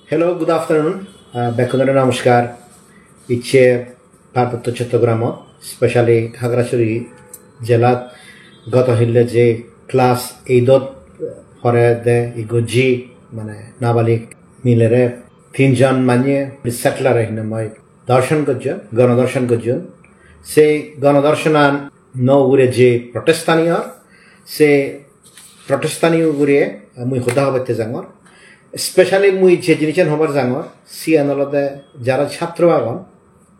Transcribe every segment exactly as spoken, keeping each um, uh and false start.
Hello, good afternoon. Uh, bekkunore namaskar. Icche Parbotto Chottogram, specially Khagrachari jelat goto hille je class eight-ot pore de igoji, mane nabalik milere tinjon manye settler hinamai dorshon gojjon, gonodorshan gojjon. Sei gonodorshanan no ugure je protest ani or, se protest ani ugure mui hoda hobatte jangor. Specially mui je jinisan hobar jangor, siyan olode jara chhatro agon,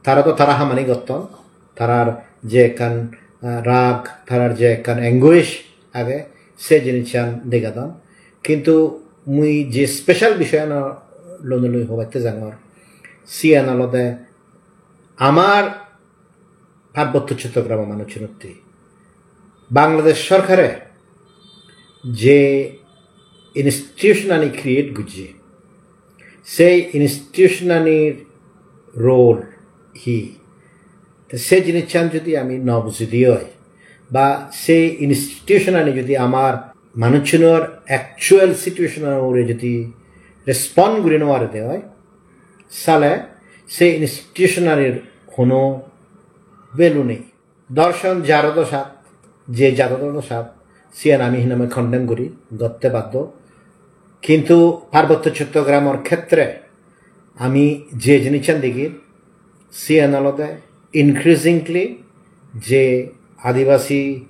tara to tara hamani gotton, tarar je ekkan, ah, rag, tarar je ekkan anguish age, se jinisan degadon. Kintu mui je special bishoyan lonei hobatte jangor, siyan olode amar Parbotto Chottogram manuchunotte Bangladesh sorkare je institution ani create gojje, sei institution anir role hi? Te se jinisan jodi ami no bujidi oi, ba sei institution ani jodi amar manuchunor actual situation anor ugure jodi respond guri no parede oi, sale se institution anir hono value nei. Dorshon jaro do sat, je jaro do sat, siyan ami hinamai condemn guri, gotte baddo. Kintu Parbotto Chottogramor khetre ami je jinisan degi, siyan olode increasingly je Adibasi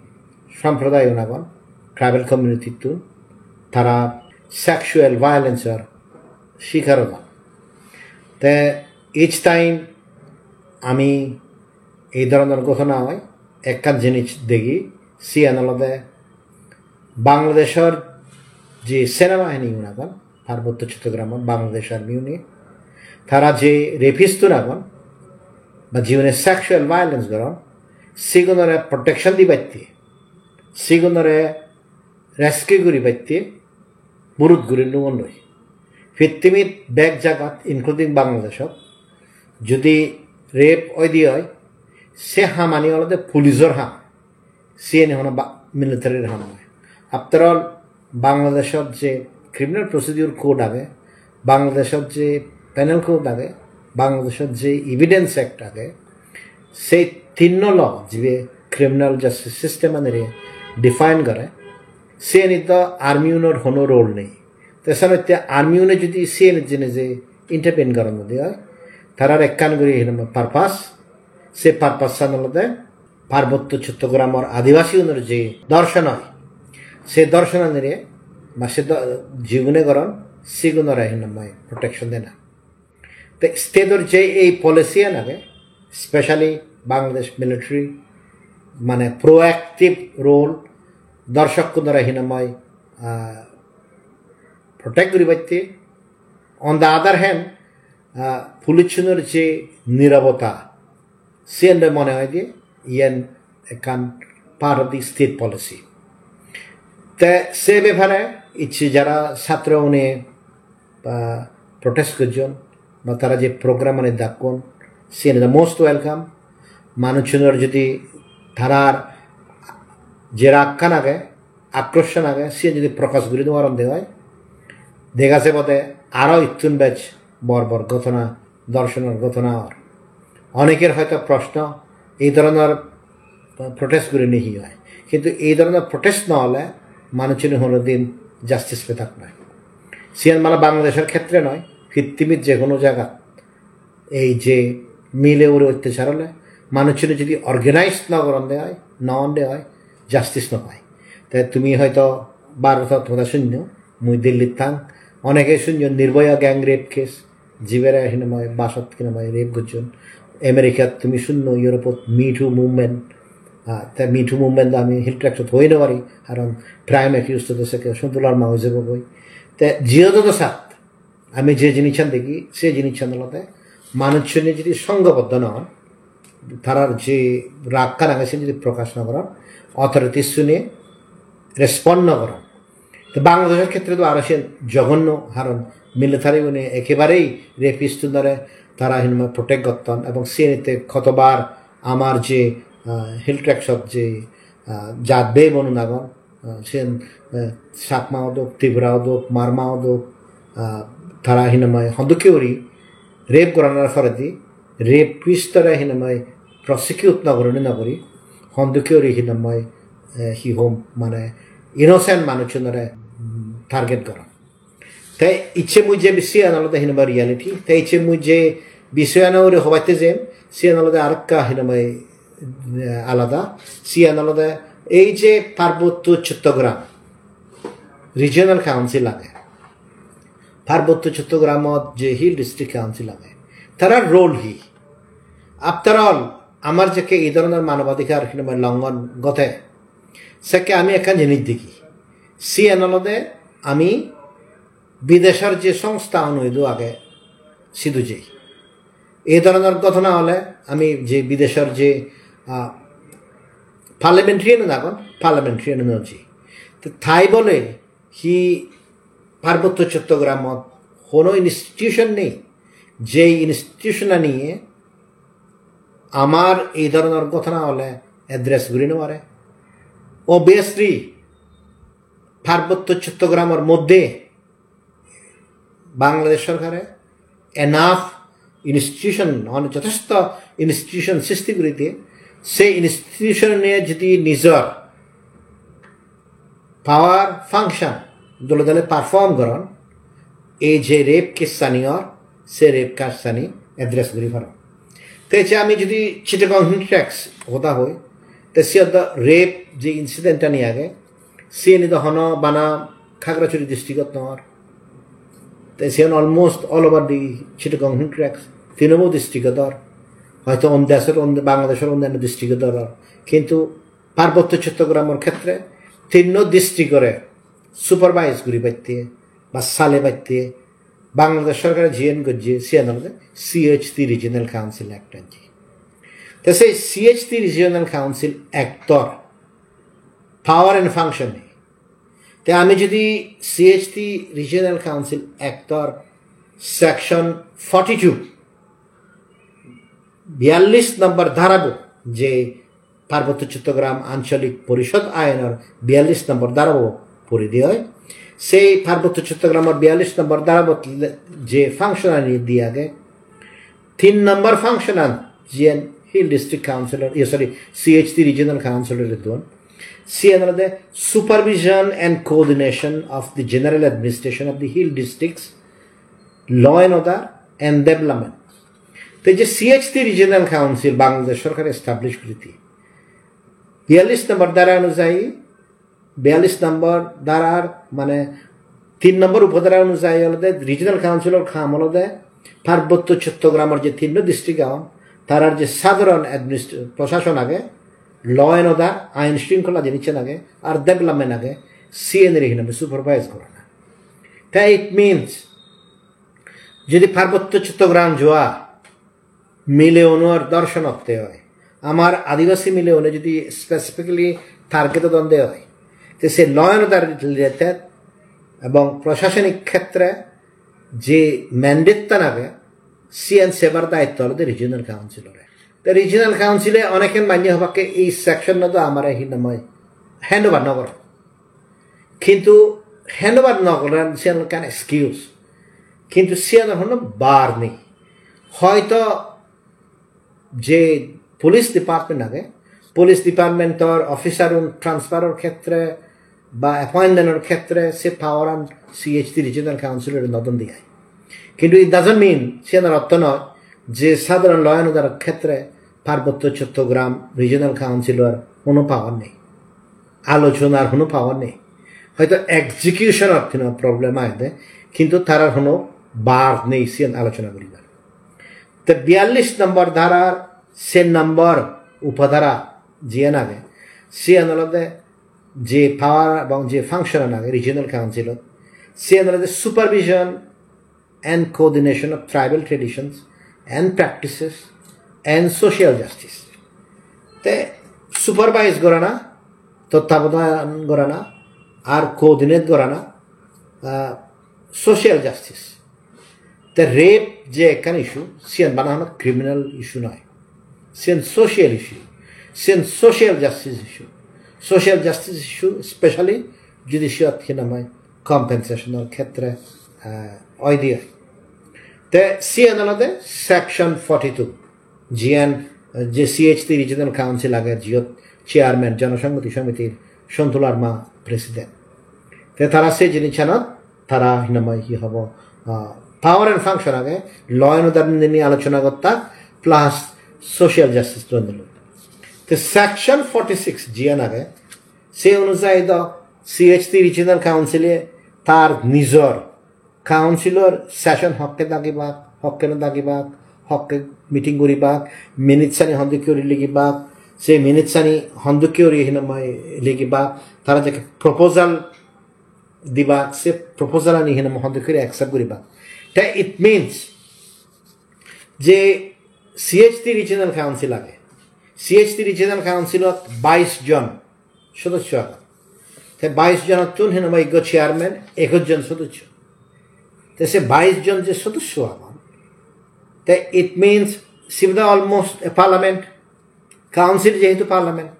somprodayon agon, tribal community-tun, tara sexual violence-or shikar odon. Te each time ami ei dhoronor ghotona oi, ekkan jinis degi, siyan olode Bangladeshor je senabahini un agon, Parbotto Chottogramot Bangladesh Army une, tara je rapist un agon, ba jiune sexual violence goron, sigunore protection dibatte, sigunore rescue guribatte murut guri nugonnoi. Pittimit bek jagat, including Bangladeshot, judi rape oide oi, se hamani olode pulisor ham. Siyeni hono ba-, military-r ham noi. After all, Bangladeshot je criminal procedure code age, Bangladeshot je penal code age, Bangladeshot je evidence act age, sei tinno law jibe criminal justice system anire define gore, siyeni to army unor hono role nei. Te senotte army une jodi siyeni jene je intervene goron jodi oi, tarar ekkan guri hinamai purpose, se purpose-an olode Parbotto Chottogramor Adibasi unor je dorshon oi, se dorshon anire, ba se do-, jigune goron, sigunore hinamai protection dena. Te state-or je ei policy-an age, specially Bangladesh military, mane proactive role, dorshokkunore hinamai, ah, protect guribatte. On the other hand, ah, police-unor je nirabota, siyan mone hoide iyan ekkan part of the state policy. Te se bepare icche jara satro une ba protest gojjon ba tara je program ani dakkon, siyan is the most welcome. Manuchunor jodi tarar je rakkan age, akroshon age, siyan jodi prokash guri no paron de oi, dega jebode aro ittun bej bor bor ghotona, dorshonor ghotona or. Oneker hoyto proshno, ei dhoronor protest gurinei hi oi? Kintu ei dhoronor protest no ole manuchune honodin justice petak noi. Siyan mane Bangladeshor khetre noi, pittimit je hono jagat ei je mile ugure ottechar ole manuchune jodi organize no goron de oi, no on de oi, justice no pai. Te tumi hoyto Bharotot hoda sunno, mui Delhit thang, onege sunno Nirbhaya gang rape case, jibere hinamai basot hinamai rape gojjon. Americat tumi sunno, Europeot Me Too movement, ah, te Me Too movement do ami Hill Tractsot hoi no pari, karon prime accused to do sekke Sontu Larma oi jebo goi. Te jiyo do sat, ami je jinisan degi, se jinisan olode manuchune jodi songhoboddo no on, tarar je rakkan age sen jodi prokash no goron, authorities-une respond no goron. To Bangladeshor khetre to aro sen joghonno, karon military-une ekebarei rapist-unore tara hinamai protect gotton, ebong siyenitte hotobar amar je, ah, Hill Tractsot je, ah, jat bhei bonun agon, ah, sen, eh, Chakma odok, Tripura odok, Marma odok, ah, tara hinamai hondokke guri rape goranar poredi rapist-ore hinamai prosecute no guri, no guri hondokke guri hinamai, eh, hi hom, mane innocent manuchunore, mm, target goron. Te icche mui je bi-, siyan olode hinamai reality. Te icche mui je bisoyan ugure hobatte jem, siyan olode arokka hinamai, eh, alada. Siyan olode ei je Parbotto Chattogram Regional Council age, Parbotto Chottogramot je Hill District Council age, tarar role hi? After all, amar jekke ei dhoronor manobadhikar hinamai longhon ghote, sekke ami ekkan jinis degi. Siyan olode ami bideshor je songstha uno idu age, sidu jei. Ei dhoronor ghotona ole ami je bideshor je, ah, parliamentarian agon, parliamentarian-o jei. Te tai bole hi Parbotto Chottogramot hono institution nei, je institution-ani amar ei dhoronor ghotona ole address guri no pare? Obviously, Parbotto Chottogramor moddhe Bangladesh sorkare enough institution, mane jothesto institution sristi guri diye, se institution-e jodi nijor power function dole dale perform goron, ei je rape case-ani or, se rape case-ani address guri paron. Te je ami jodi Chittagong Hill Tracts hoda hoi, te siyot do rape je incident-ani age, siyeni do hono bana Khagrachari district-ot nw or. Te siyan almost all over the Chittagong Hill Tracts, tinobo district-ot or. Hoito on deshor, on, Bangladeshor onnanno district-ot or. Kintu Parbotto Chottogramor khetre tinno district-ore supervise guri patte ba sale patte Bangladesh sorkare jiyen gojje, siyan olode C H T Regional Council Act anji. Te sei C H T Regional Council Act-or power and function hi? Te ami jodi C H T Regional Council Act-or section forty-two, biyallis nombor dharabo, je Parbotto Chottogram Ancholik Porishod Ainor biyallis nombor dharabo puri diye oi, sei Parbotto Chottogramor biyallis nombor dharabot le-, je function-ani diye age, tin nombor function-an jiyen Hill District Council-or, iye, sorry, C H T Regional Council-ore don, siyen olode supervision and coordination of the general administration of the hill districts, law and order and development. Te je C H T Regional Council Bangladesh sorkare establish guri diye, biyallis nombor dhara onujayi, biyallis nombor dharar, mane, tin nombor upodhara onujayi olode Regional Council-or kam olode Parbotto Chottogramor je tinno district agon, tarar je sadharon administ-, proshason age, law and order, ain shringkhola jinissan age, ar development age, siyenire hinamai supervise gorana. Te it means, jodi Parbotto Chottogram joa mileunor dorshon otte oi, amar adibasi mileune jodi specifically target odonde oi, te se law and order related ebong proshasonik khetre je mandate-tan age, siyan sebar daitto olode Regional Council-ore. Te Regional Council-e onekken manye hobakke ei section-an do amare hinamai hand over no goron. Kintu hand over no goron, siyan ekkan excuse. Kintu siyanor hono bar nei. Hoito je police department age, police department-or officer-un transfer-or khetre ba appointment-or khetre se power-an C H T Regional Council-ore no don diye oi. Kintu it doesn't mean, siyanor ortho noi je sadharon law and order-or khetre Parbotto Chottogram Regional Council-or hono power nei, alochonar hono power nei. Hoito execution-ot hono problem agede, kintu tarar hono bar nei siyan alochona guribar. Te biyallis nombor dharar se nombor upadhara jiyan age, siyan olode je power ebong je function-an age Regional Council-ot, siyan olode supervision and coordination of tribal traditions and practices and social justice. Te supervise gorana, tottabodhan gorana, ar coordinate gorana, ah, social justice. Te rape je ekkan issue, siyan bana hono criminal issue noi. Siyan social issue. Siyan social justice issue. Social justice issue, specially judicial hinamai compensation-or khetre, ah, oide oi. Te siyen olode section forty-two, jiyen, eh, je C H T Regional Council age, jiyot chairman Jonosonghoti Somitir Sontu Larma president. Te tara se jinissanot tara hinamai hi hobo, ah, power and function age, law and order niye alochona gotta, plus social justice loi loi. Te section forty-six jiyan age, se onujayi do C H T Regional Council e tar nijor councilor session hokke dagibak, hokke no dagibak, hokke meeting guribak, minutes ani hondokke guri ligibak, se minutes ani hondokke guri hinamai ligibak, tara jekke proposal dibak, se proposal ani hinamai hondokke guri accept guribak. Te it means je C H T Regional Council age, C H T Regional Council ot bais jon sodosso agon. Te bais jonottun hinamai ekko chairman, ekko jon sodosso. Te se bais jon je sodosso agon, te it means sibe do almost a parliament, council jehetu parliament,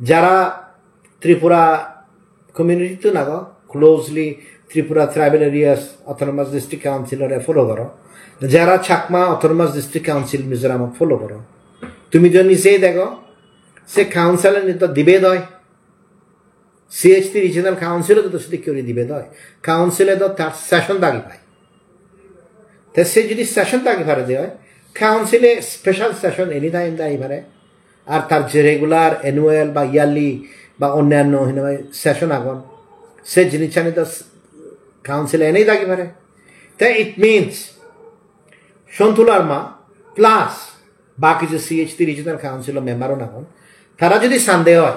jara Tripura community tun ago, closely Tripura Tribal Areas Autonomous District Council ore follow goro, jara Chakma Autonomous District Council Mizoram follow goro, tumi jodi se dego, se council ani do debate oi, C H T Regional Council o do sedokke guri debate oi, council e do tar session dagi pai. Te se jodi session dagi pare de oi, council e special session anytime dagi pare. Ar tar je regular, annual ba yearly ba onnanno hinamai session agon, se jinissani do s-, council e enei dagi pare. Te it means Sontu Larma plus baki je C H T Regional Council o member un agon, tara jodi san de oi,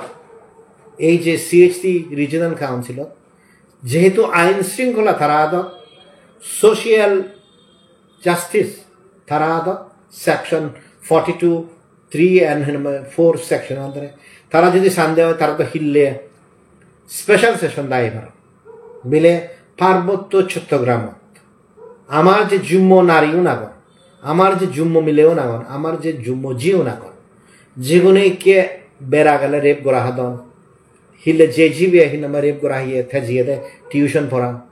ei je C H T Regional Council ot jehetu ain shringkhola tara adot, social justice tara adot, section forty-two three and four section under e tara jodi san de oi, tara do hille special session dagi paron. Bile Parbotto Chottogramot amar je jummo nari un agon, amar je jummo mile un agon, amar je jummo ji un agon, jigune ikke bera gele rape gora hadon, hille je jibe hinamai rape gora hiye, te jiyede tuition poran.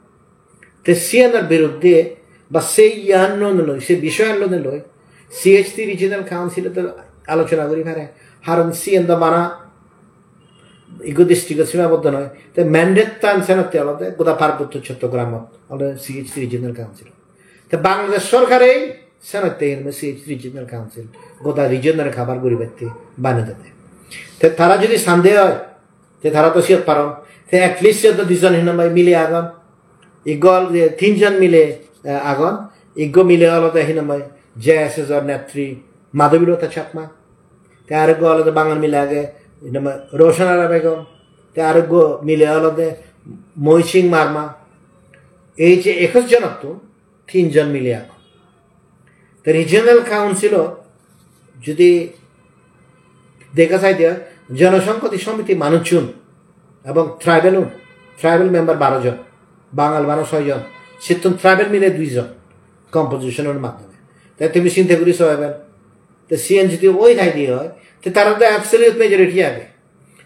Te siyanor biruddhe ba se iyan loi, se bishoyan loi C H T Regional Council e do alochona guri pare. Haron siyan do bana ikko district ot simaboddo noi. Te mandate tan senotte olode goda Parbotto Chottogramot olode C H T Regional Council. Te Bangladesh sorkare senotte hinamai C H T Regional Council goda region ore cover guribatte banedede. Te tara jodi san de oi, te tara do siyot paron. Te at least siyot do dijon hinamai mile agon. Iggo ol-, e, tinjon mile, e, agon. Iggo mile olode hinamai J S S or netri Madhavilata Chakma. Te areggo olode Bangal mile age, hinamai Roshan Ara Begum. Te areggo mile olode Mohi Singh Marma. Ei je ekush jonottun tinjon mile agon. Te Regional Council-ot jodi dega jai de, Jonosonghoti Somiti manuchun ebong tribal-un, tribal member baro jon, Bangal baro soi jon, sittun tribal mile dui jon composition-or maddhome. Te tumi sinte guri so ebar. Te siyen jodi oi thai de oi, te tara do absolute majority age.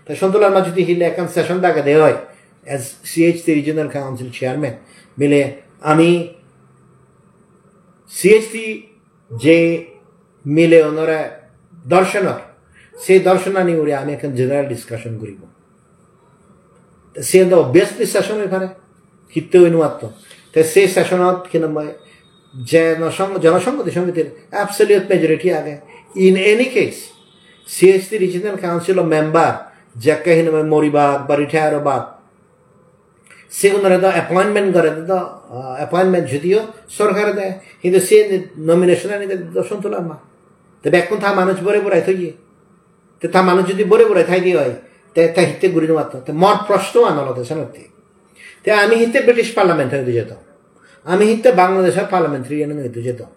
Te Sontu Larma jodi hille ekkan session dage de oi, as C H T Regional Council Chairman, bile ami C H T je mile onore dorshonor, se dorshonani ugure ami ekkan general discussion guribo. Te siyen do obviously session oi pare. Hitte oi nuatto. Te se session-ot hinamai je nosong-, Jonosonghoti Somitir absolute majority age. In any case, C H T Regional Council-o member jekke hinamai moribak ba retire obak, sigunore do appointment gore do, ah, appointment judiyo sorkare de, hintu se nomination ani de do Sontu Larma. Te bekkun ta manuj bore borai thoye. Te ta manuj jodi bore bore thai de oi, te, te hitte guri nuatto? Te mor proshno an olode senotte. Te ami hitte British Parliament-o idu jedong? Ami hitte Bangladeshor parliamentarian-o idu jedong?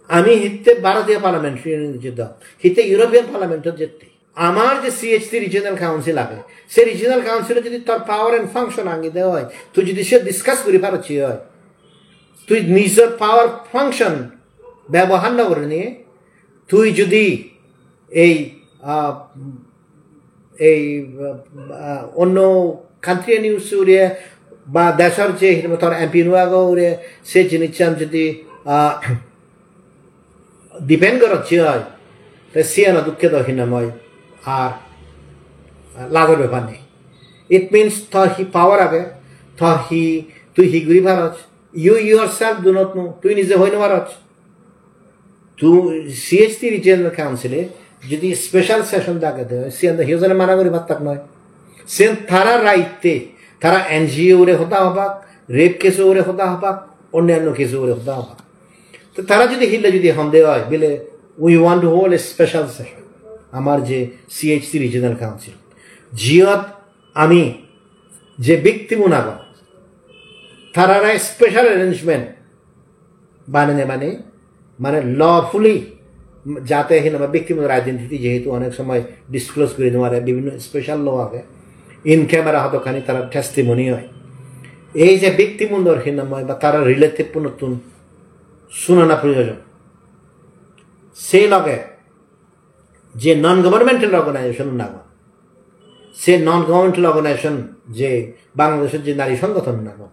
Ami hitte Bharatiya parliamentarian idu jedong? Hitte European Parliament-ot jette? Amar je C H T Regional Council age, se Regional Council-o jodi tor power and function angi de oi, tui jodi siyot discuss guri parocche oi, tui nijor power function bebohar no gurinei, tui jodi ei, ah, ei, ah, onno country-ani ugure ba deshor je hinamai tor M P-un agon ugure se jinissan jodi Ah, depend gorot je oi, te siyano dukke do hinamoi ar lajor bepar nei. It means to hi power age, to hi, tui hi guri paros, you yourself do not know, tui nije hoi no paros. Tu C H T Regional Council-e jodi special session dage de, siyan do hiyo jone mana guri pattak noi. Siyan tara right-e, tara N G O ugure hoda hobak, rape case ugure hoda hobak, onnanno case ugure hoda hobak. To tara jodi hille jodi honde oi, bile, "We want to hold a special session." Amar je C H T Regional Council, jiyot ami je victim-un agon, tarare special arrangement banene bane, mane lawfully, jate hinamai victim-or identity jehetu onek somoy disclose guri no pare, bibhinno special law age, in camera hodokkani tara testimony oi. Ei je victim-unor hinamai ba tara relative-unottun sunana proyojon. Sei loge je non governmental organization agon, se non governmental organization je Bangladeshot je nari songothon agon,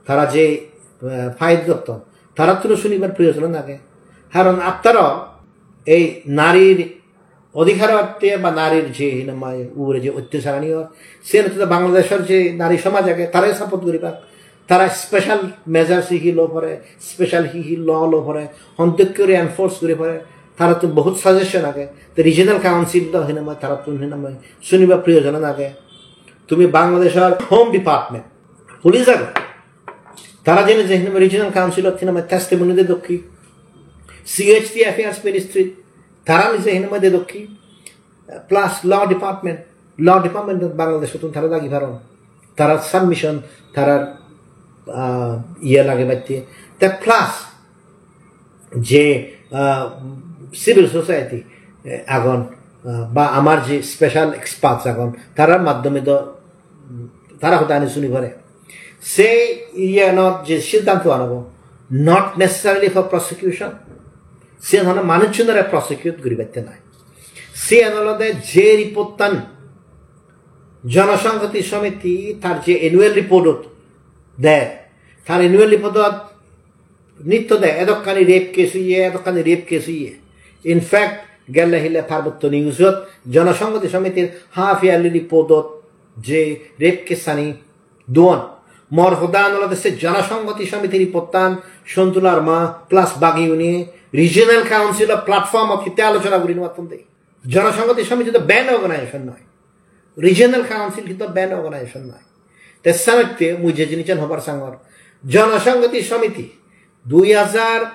tara je, eh, fight gotton, tarattun sunibar proyojon age. Karon after all, ei narir odhikar orthe ba narir je hinamai ugure je ottacharani or, siyan to Bangladeshor je nari somaj age, tare support guribak. Tara special measures hi hi lo pore, special hi hi law lo pore, hon dokke guri enforce guri pore, tarattun bohut suggestion age. Te Regional Council do hinamai tarattun hinamai sunibar proyojon age. Tumi Bangladeshor Home Department, police age, tara jene je hinamai Regional Council-ot hinamai testimony de dokki, C H T Affairs Ministry, tara nije hinamai de dokki, plus Law Department, Law Department Bangladesh-ottun tara dagi paron. Tara submission, tara, ah, iye lage batte. Te plus je, ah, civil society, eh, agon, ah, ba amar je special experts agon, tarar maddhome do, mm, tara hodani suni pare. Se iyanot je siddhanto anobo, not necessarily for prosecution. Siyan hono manuchunore prosecute guribatte nai. Siyan olode je report-tan Jonosonghoti Somiti tar je annual report-ot der, tar annual report-ot nitto de, edokkani rape case oye, edokkani rape case oye. In fact, gelle hille Parbotto News-ot Jonosonghoti Somitir half yearly report-ot je rape case-ani duon. Mor hodan olode se Jonosonghoti Somiti report-tan Sontu Larma plus bagiune Regional Council-o platform-ot hitte alochona guri no patton de. Jonosonghoti Somiti to banned organization noi. Regional Council hintu banned organization noi. Te senotte mui je jinissan hobar sangor, Jonosonghoti Somiti dui hajar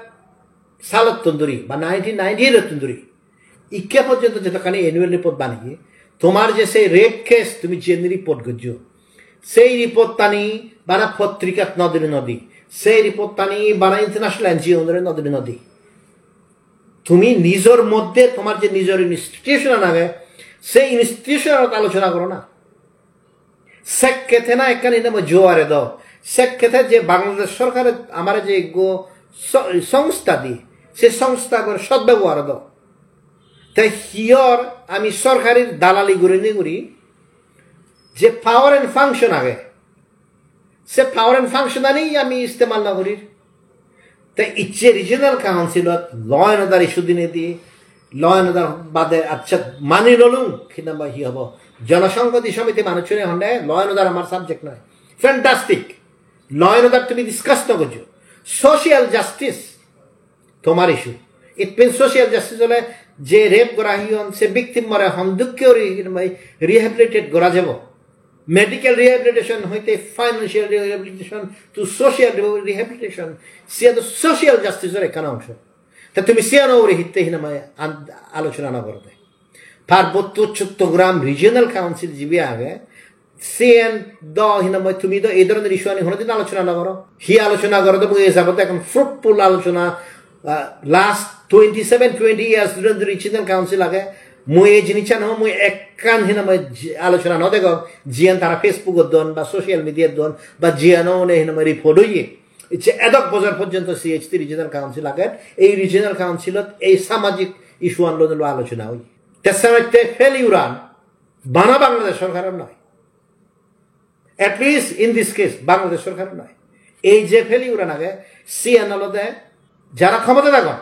salottun duri ba nineteen ninety-eight-ottun duri ikke porjonto jedokkani annual report baneye, tomar je sei rape case tumi jeni report gojjo, sei report-tani bana potrikat no dile no di, sei report-tani bana international N G O-unore no dile no di. Tumi nijor moddhe tomar je nijor institution age, se institution-ot alochona goro na. Sekke te na ekkan ine mo juare do. Sekke te je Bangladesh sorkare amare je ekko so-, songstha di, se songstha gor sodbebohar do. Te hiyor ami sorkarir dalali gurinei guri je power and function age, se power and function ani ami istemal no gurir. Te icche Regional Council-ot law and order issue dinei di, law and order bade accha mani lolung, hinamai hi hobo? Jonosonghoti Somiti manuchune honde law and order amar subject noi. Fantastic. Law and order tumi discuss no gojjo. Social justice tomar issue. It means social justice ole je rape gora oyon, se victim-ore hon dokke guri hinamai rehabilitate gora jebo. Medical rehabilitation hoite financial rehabilitation to social rehabilitation, siyan do social justice-or ekkan ongso. Te tumi siyano ugure hitte hinamai an-, alochona no gorode? Parbotto Chattogram Regional Council jibe age, siyen do hinamai tumi do ei dhoronor issue ani honodin alochona no goro. Hi alochona goro do mui ei jabot ekkan fruitful alochona, ah, last twenty-seven, twenty years dhuri dhuri Regional Council age. Mui ei jinissan ho mui ekkan hinamai ji-, alochona no degong, jiyan tara Facebook-ot don ba social media-t don ba jiyan one hinamai report oye. Icche edok bojor porjonto C H T Regional Council age, ei Regional Council-ot ei samajik issue-an loi loi alochona oye. Te senotte failure-an bana Bangladesh sorkaror noi. At least in this case, Bangladesh sorkaror noi. Ei je failure-an age, siyan olode Jara khomotat agon,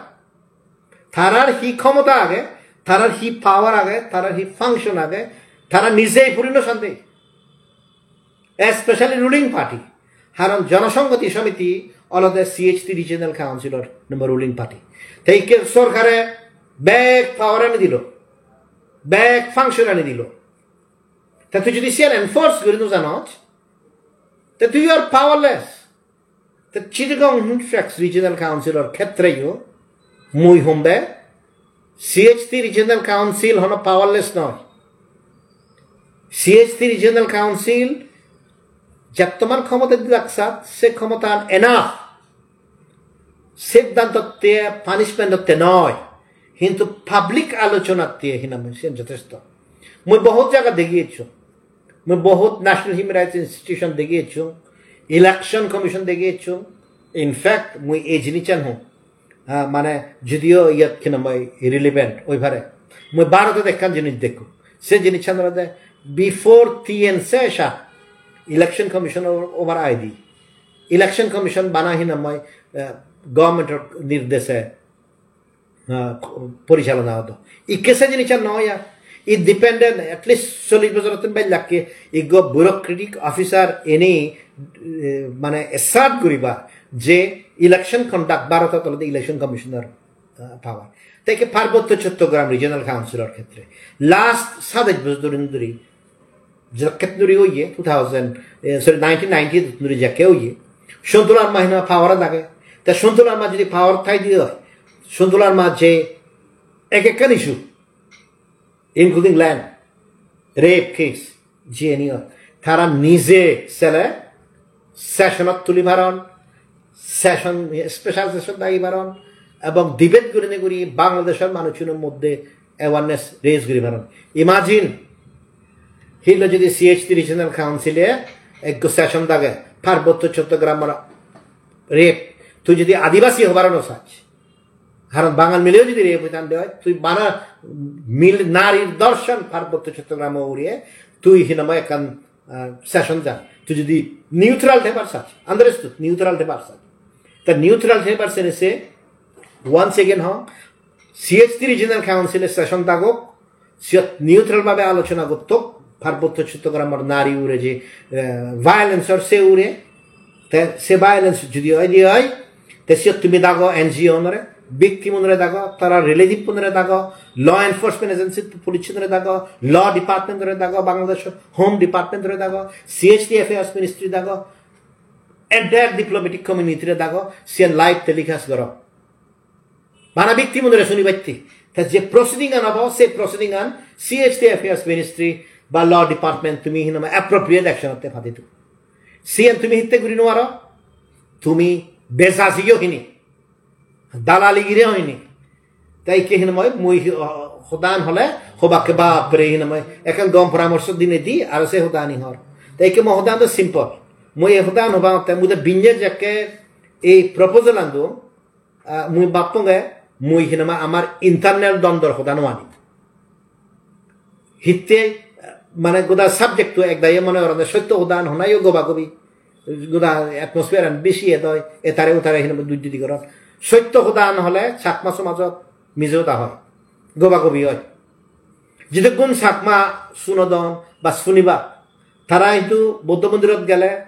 tarar hi khomota age, tarar hi power age, tarar hi function age, tara nijei puri no sande. Especially ruling party. Haron Jonosonghoti Samiti olode C H T Regional Council-or number ruling party. Te ikke sorkare bek power ani dilo, bek function ani dilo. Te tui jodi siyan enforce guri no janos, te tui are powerless. Te Chittagong Hill Tracts Regional Council-or khetreyo mui hombe C H T Regional Council hono powerless noi. C H T Regional Council jettoman khomota dilak sat, se khomotan enough. Siddhantotte, punishment-otte noi, hintu public alochonatte hinamai siyan jothesto. Mui bohut jaga degi ecchong, mui bohut National Human Rights Institution degi ecchong, Election Commission degi ecchong. In fact, mui ei jinissan hong, ah, mane, judiyo iyot hinamai relevant oi pare, mui Bharotot ekkan jinis dekkong. Se jinissan olode before T N Sesha, Election Commission o-, obar aidi. Election Commission bana hinamai, eh, government-or nirdeshe, eh, porichalona odo. Ikke se jinissan noi ar. Independent, at least chollish bojorottun bej lakke, ikko bureaucratic officer eni, eh, mane assert guriba je election conduct Bharotot olode Election Commission-or, eh, power. Te ikke Parbotto Chattogram Regional Council-or khetre last sadej bojor dhuri dhuri jekke dhuri oye, two thousand, eh, sorry, nineteen ninety dhuri jekke oye, Santu Larma hina power-ot age. Te Santu Larma jodi power thai diye oi, Santu Larma je ek ekkan issue, including land, rape case, jiyeni oi, tara nije sele session-ot tuli paron, session, special session dagi paron, ebong debate gurinei guri Bangladeshor manuchunor moddhe awareness raise guri paron. Imagine, hille jodi C H T Regional Council-e ekko session dage, Parbotto Chottogramor rape, tui jodi Adibasi hobaro no sach, haron Bangal mileo jodi rape oi tande oi, tui bana mil-, narir dorshon Parbotto Chottogramo ugure, tui hinamai ekkan, ah, session jan. Tui jodi neutral thebar sach, understood, neutral thebar sach. Ta neutral thebar sene se, once again hong, C H T Regional Council-e session dagok, siyot neutral bhabe alochona gottok, Parbotto Chottogramor nari ugure je, eh, violence or se ugure, te se violence jodi oi di oi, te siyot tumi dago N G O unore, victim unore dago, tara relative unore dago, law enforcement agency, police unore dago, law department unore dago, Bangladesh Home Department unore dago, C H T Affairs Ministry dago, entire diplomatic community re dago, siyan live telecast goro. Bana victim unore sunibatte. Ta je proceeding an obo, se proceeding an C H T Affairs Ministry ba Law Department tumi hinamai appropriate action otte paditu. Siyan tumi hitte guri nuaro? Tumi bejajiyo hini. Dalali gire hoini. Ta ikke hinamai mui hi-, o-, hodan hole hobakke bapre hinamai. Ekkan gom poramorso dinei di, aro se hodani hor. Ta ikke mo hodan do simple. Mui e hodan hoba te mui do binne jekke ei proposal an do, ah, mui bapponge, mui hinamai amar internal dondor hodan ani. Hitte, mane, goda subject-to ek dagi mone gorode sotto hodan honai o goba gobi. Goda atmosphere-an bisi edoi, etare utare hinamai dui didi goron. Sotto hodan hole Chakma somajot mije hoda hoi, goba gobi hoi. Jidukkun Chakma sunodon ba suniba, tara hintu Buddho mondirot gele,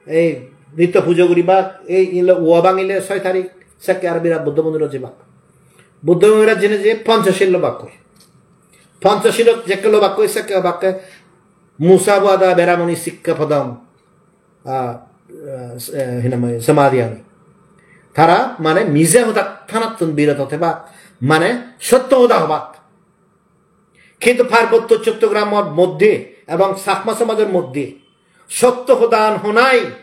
ei nitto pujo guribak, ei inle uo bangile soi tarik, sekke aro birat Buddho mondirot jebak. Buddho mondirot jeinei je Panchashil lobakkoi. Panchashilot jekke lobakkoi, sekke hobakke Musavada Veramani Sikkhapadam, ah, ah, eh, hinamai samadhiyami. Tara mane mije hoda thanattun biroto thebak, mane sotto hoda hobak. Kintu Parbotto Chottogramor moddhe ebong Chakma somajor moddhe sotto hodan honai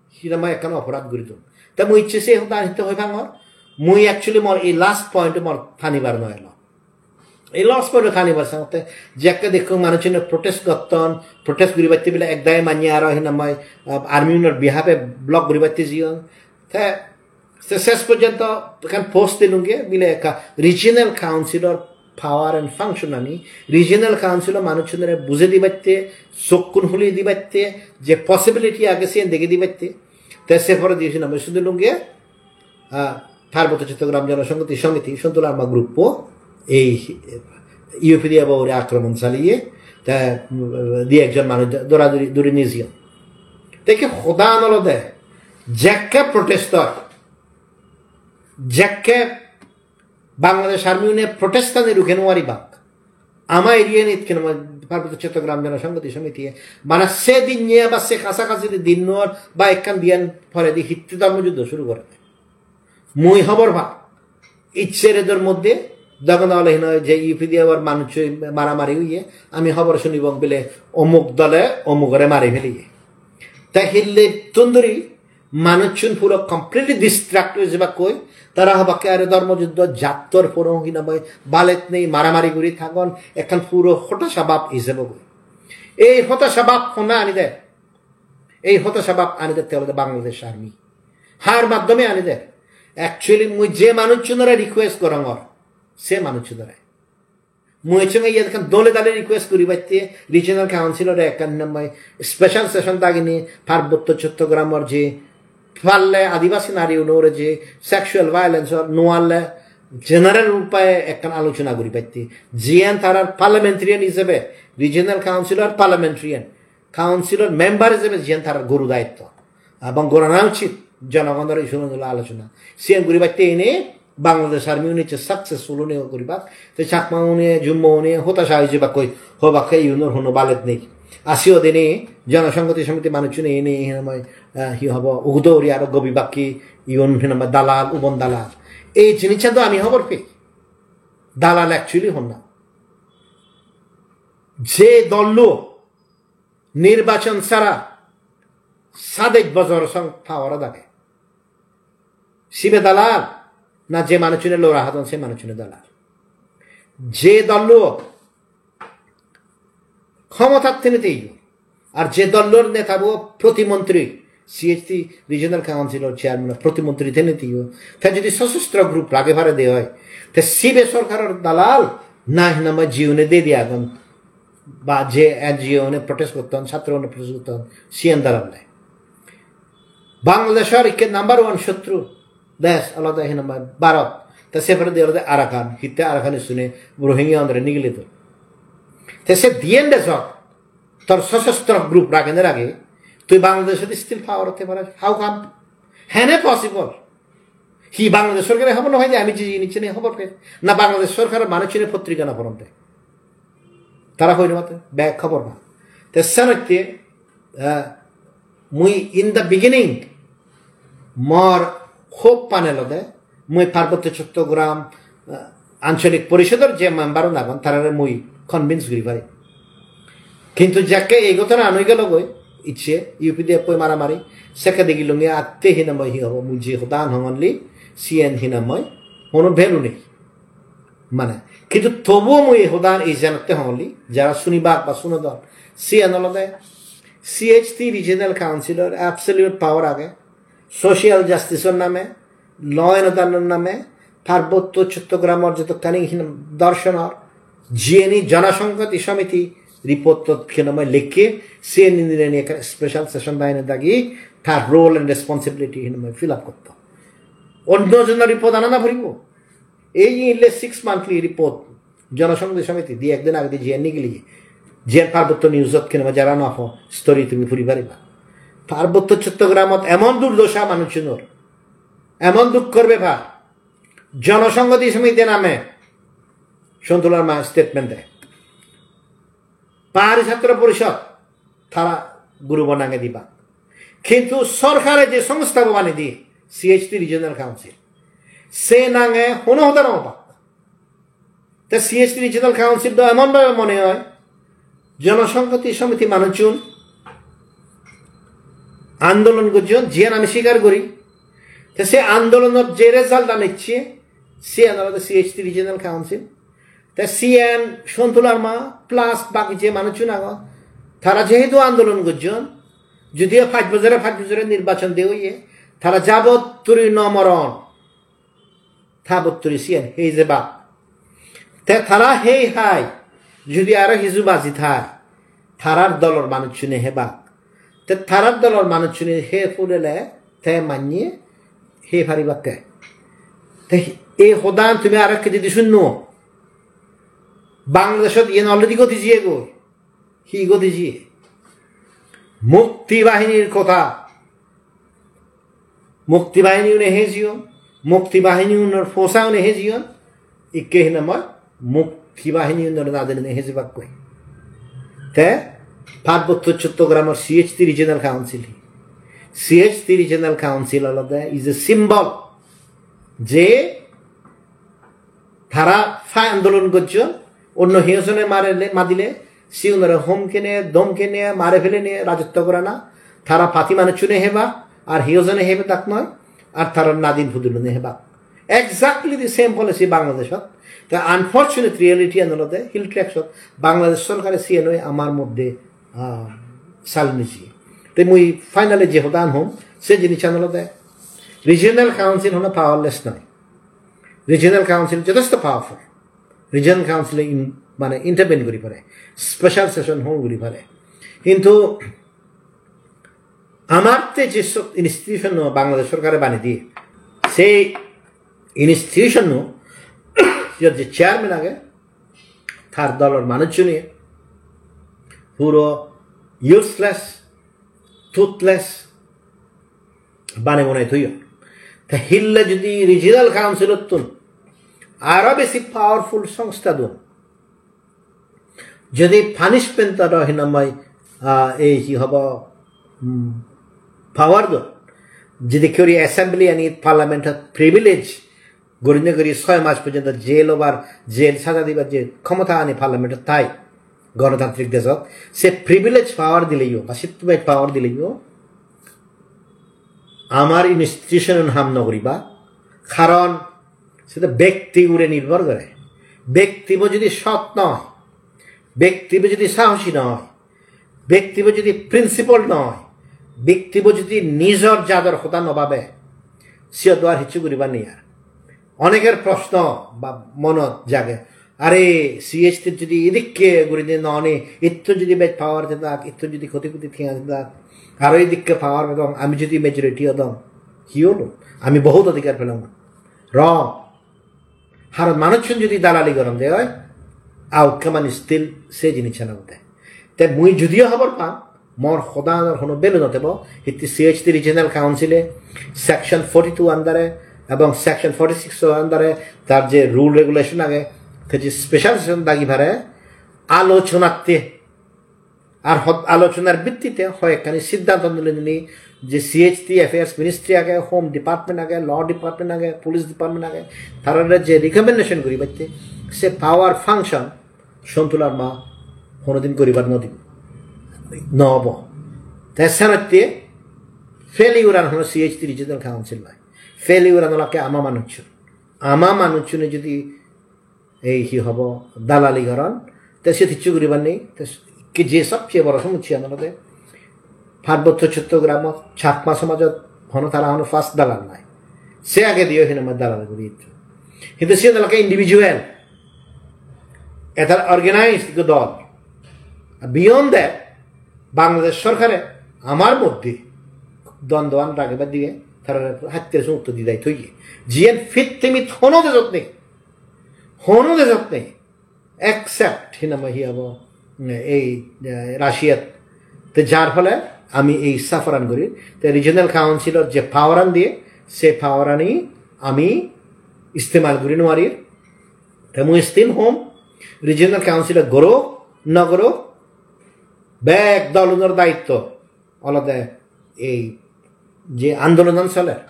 hinamai ekkan oporad guri don. Te mui icche se hodan hitte hoi pangor, mui actually mor ei last point mor thanibar no elo. Ei last point thanibar sangotte jekke dekko manuchune protest gotton, protest guribatte bile ek dagi manye aro hinamai, ah, army unor behalf-e block guribatte jiyon. Te, te ses porjonto ekkan post dilunge, bile ekka regional council-or power and function ani, regional council-o manuchunore bujei dibatte, sokkun huli dibatte, je possibility age siyen degei dibatte. Te se poredi hinamai sudilunge, ah, Parbotto Chottogram Jonosonghoti Somiti, Sontu Larma group-o ei U P D F ore akromon chaliye, te, mm, di ekjon manuj dora duri, duri nijeyon. Te ki hodan olode, jekke protest oi, jekke Bangladesh Army une protest ani ruke no paribak, ama area nit keno Parbotto Chottogram Jonosonghoti Somiti, bana se dinne ba se kasakasi dinnor ba ekkan diyan poredi hitte dhormo juddho suru gore. Mui hobor pa, icche redor moddhe dogon ole hino je U P D F or manuj maramari oye, ami hobor sunibong bile omuk dole omugore mari feliye. Te hille tunduri manuchun puro completely distract oi jebakkoi, tara hobakke are dhormo juddho jattor puro hinamai balet nei, maramari guri thagon, ekkan puro hotasha bab ijebogoi. Ei hotasha bab honna anide? Ei hotasha bab anide te olode Bangladesh Army. Har maddhome anide? Actually, mui je manuchunore request gorongor, se manuchunore. Mui ecchonge iyot ekkan dole dale request guribatte regional council ore ekkan hinamai special session dagini Parbotto Chottogramor je palle Adibasi nari unore je sexual violence or nualle general upaye ekkan alochona guribatte. Jiyan tarar parliamentarian ijebe, regional council or parliamentarian, council or member ijebe jiyan tarar guru daitto. Ebong gorana uchit jonogonor issue loi alochona. Siyan guribatte ene Bangladesh Army une je successful une guribak. Te Chakma une, Jummo une, hotasha oi jebakkoi, hobakke iyunor hono balet nei. Asi odene Jonosonghoti Somiti manuchune ene hinamai, eh, hi hobo, ugudo uri aro gobi bakki iyun hinamai dalal, ubon dalal. Ei jinissan do ami hobor pei. Dalal actually honna? Je dollo nirbachon sara sadej bojor song power-ot age, sibe dalal, na je manuchune lora hadon se manuchune dalal? Je dollo khomotat tene teyo, ar je dollor netabo protimontri, C H T Regional Council or chairman protimontri tene teyo, te jodi sosostro group rage pare de oi, te sibe sorkaror dalal, na hinamai jiune de de agon, ba je N G O une protest gotton, satro une protest gotton, siyan dalal ne? Bangladeshor ikke number one sotru desh olode hinamai Bharot. Te se poredi olode Arakan, hitte Arakan issue-ne Rohingya-unore nigili don. Te se diyen deshot tor sosostro group ragene rage, tui Bangladeshot still power-ot thei paros. How come? Hene possible? Hi Bangladesh sorkare hobor no pai de ami je jinisani hobor pei? Na Bangladesh sorkar manuchune potrika no poronde? Tara hoi no pate, bek hobor na. Te senotte, eh, mui in the beginning, mor hope pan olode, mui Parbotto Chottogram, eh, Ancholik Porishodor je member un agon, tarare mui convince guri parim. Kintu jekke ei ghotona an oi gelo goi, icche U P D F oi maramari, sekke degilunge atte hinamai hi hobo, mui je hodan hong only, siyen hinamai, hono value nei. Mane, kintu tobuo mui ei hodan ei jenotte hong only, jara sunibak ba sunodon, siyen olode C H T Regional Council-or absolute power age, social justice-or name, law and order-or name, Parbotto Chottogramor jotokkani hin dorshonor, jiyeni Jonosonghoti Somiti report-ot hinamai lekke, siyeni nireni ekkan special session dagine dagi, tar role and responsibility hinamai fill up gotto. Onno jonor report ana na poribo. Ei inle six monthly report, Jonosonghoti Somiti, di ekdin agedi jiyen nigili, jiyen Parbotto News-ot hinamai jara no po, story tumi puri pariba. Parbotto Chottogramot emon durdosha manuchunor, emon dukkor bepar, Jonosonghoti Somiti name Sontu Larma statement de. Pahari Chhatro Porishod, tara group-o nange diba. Kintu sorkare je songstha bo bani di, C H T Regional Council, se nange hono hoda no hoba. Te C H T Regional Council do emon bhabe mone oi, Jonosonghoti Somiti manuchun andolon gojjon, jiyan ami sikar guri. Te se andolonor je result an ecche, siyan olode C H T Regional Council. Te siyan Sontu Larma plus baki je manuchun agon, tara jehetu andolon gojjon, judiyo pach bojore pach bojore nirbachon de oye, tara jabot turi no moron, tabot turi siyan hei jebak. Te tara hei hai, judi aro hiju baji thai, tarar dolor manuchune hebak. Te tarar dolor manuchune hei purele te manye hei paribakke. Te ei hodan tumi aro ekka jodi sunno, Bangladeshot iyen already ghoti jiyegoi. Hi ghoti jiye? Mukti bahinir kotha. Mukti bahini une hejiyon, mukti bahini unor fosa une hejiyon, ikke hinamai mukti bahini unor nadin une hejibakkoi. Te Parbotto Chottogramor C H T Regional Council hi? C H T Regional Council olode is a symbol je tara fa andolon gojjon, onno hiyojone marele, madile, siunore hom kene, dom kene, mare felene, rajotto gorana, tara pati manuchune heba, ar hiyojone hebe dak noi, ar tara nadin pudulune heba. Exactly the same policy Bangladeshot. The unfortunate reality an olode Hill Tractsot Bangladesh sorkare siyenoi amar moddhe, ah, sal niji. Te mui finally je hodan hom, se jinissan olode Regional Council hono powerless noi. Regional Council jothesto powerful. Regional Council in, mane intervene guri pare, special session hold guri pare. Hintu amar te je sob institution no Bangladesh sorkare bani diye, sei institution no iyot je chairman age, tar dolor manuchchune puro useless, toothless, banei bonei toyon. Te hille jodi Regional Councilottun aro besi powerful songstha don, jodi punishment aro hinamai, ah, ei hi hobo, hmm, power don, jodi kuri assembly ani parliament privilege gurinei guri soi mas porjonto jail obar, jail saja dibar je khomota ani parliament-ot thai, gonotantrik dejot, se privilege power dileyo ba sittu bej power dileyo, amar institution-un ham no guriba, karon seta bekti ugure nirbhor gore. Bektibo jodi sot noi, bektibo jodi sahosi noi, bektibo jodi principle noi, bektibo jodi nijor jador hoda no babe, siyot do ar hissu guribar nei ar. Oneker proshno ba monot jage, are C H T jodi idikke gurinei no oni, ittu jodi bej power jedak, ittu jodi koti koti tenga jedak, aro idikke power pedong, ami jodi majority odong, hi holo? Ami bohut odhikar pelong. Wrong. Haron manuchun jodi dalali goron de oi, outcome ani still se jinissan obode. Te mui jodio hobor pang, mor hodanor hono value no tebo, hitte C H T Regional Council-e Section forty-two under-e ebong Section forty-six under-e tar je rule regulation age, te je special session dagi pare, alochonatte ar hot-, alochonar bittite hoyekkani siddhanto nilei nilei je C H T Affairs Ministry age, Home Department age, Law Department age, Police Department age, tarare je recommendation guribatte se power function Sontu Larma honodin guribar no dibo. No obo. Te senotte failure an hono C H T Regional Council noi. Failure an olakke ama manuchun. Ama manuchune jodi ei hi hobo dalali goron, te se hissu guribar nei. Te ki je sobcheye boro somossya olode Parbotto Chottogramot Chakma somajot hono tara hono first dalal nai. Se agediyo hinamai dalal guri ittu. Hintu siyen olakke individual. Eta organized ekko dol. Beyond that, Bangladesh sorkare amar moddhe dondwan ragebar dige tarare hattere sumutto didai toye. Jiyen pittimit hono dejot nei. Hono dejot nei. Except hinamai hi hobo, ei, eh, Russia-t. Te jar phole ami ei suffer-an guri. Te Regional Council-or je power-an diye, se power-ani ami istemal guri nwarir. Te mui still hom, Regional Council-e gorok, no gorok, bek dolunor daitto olode ei je andolonan soler,